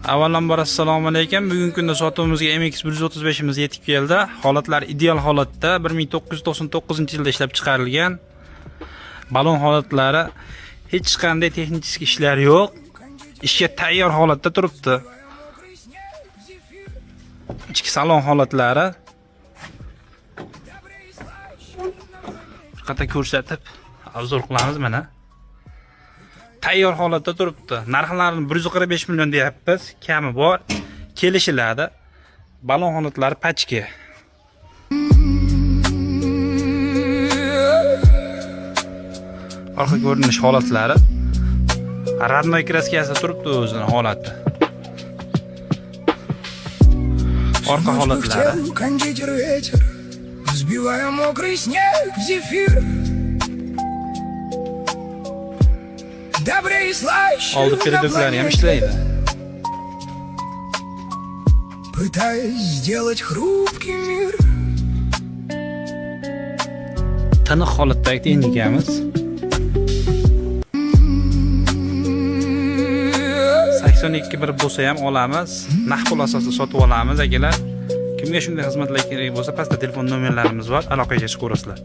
Avvalambor assalomu alaykum. Bugungi kunda sotuvimizga MX 135 imiz yetib keldi. Holatlar ideal holatda, 1999-yilda ishlab chiqarilgan. Balon holatlari, hech qanday texnik ishlar yo'q. Ishga tayyor holatda turibdi. Ichki salon holatlari qayta ko'rsatib обзор qilamiz mana. Tayyor holatda turibdi. Narxlarini 145 million deyapmiz. Kami bor. Kelishiladi. Balon holatlari пачка. Orqa ko'rinish holatlari. Родной краска si turibdi o'zini holati. Orqa Ночь holatlari. пыхтел кондитер ветер, взбивая мокрый снег в зефир. Добрее и слаще Oldi на передоклari ham планете, ishlaydi. пытаясь сделать хрупкий мир. Tiniq holatdagi texnikamiz. 82 bir bo'lsa ham olamiz. Naqd pul asosida sotib olamiz, akalar. Kimga shunday xizmatlar kerak bo'lsa, pastda telefon nomerlarimiz bor, aloqaga chiqaverasizlar.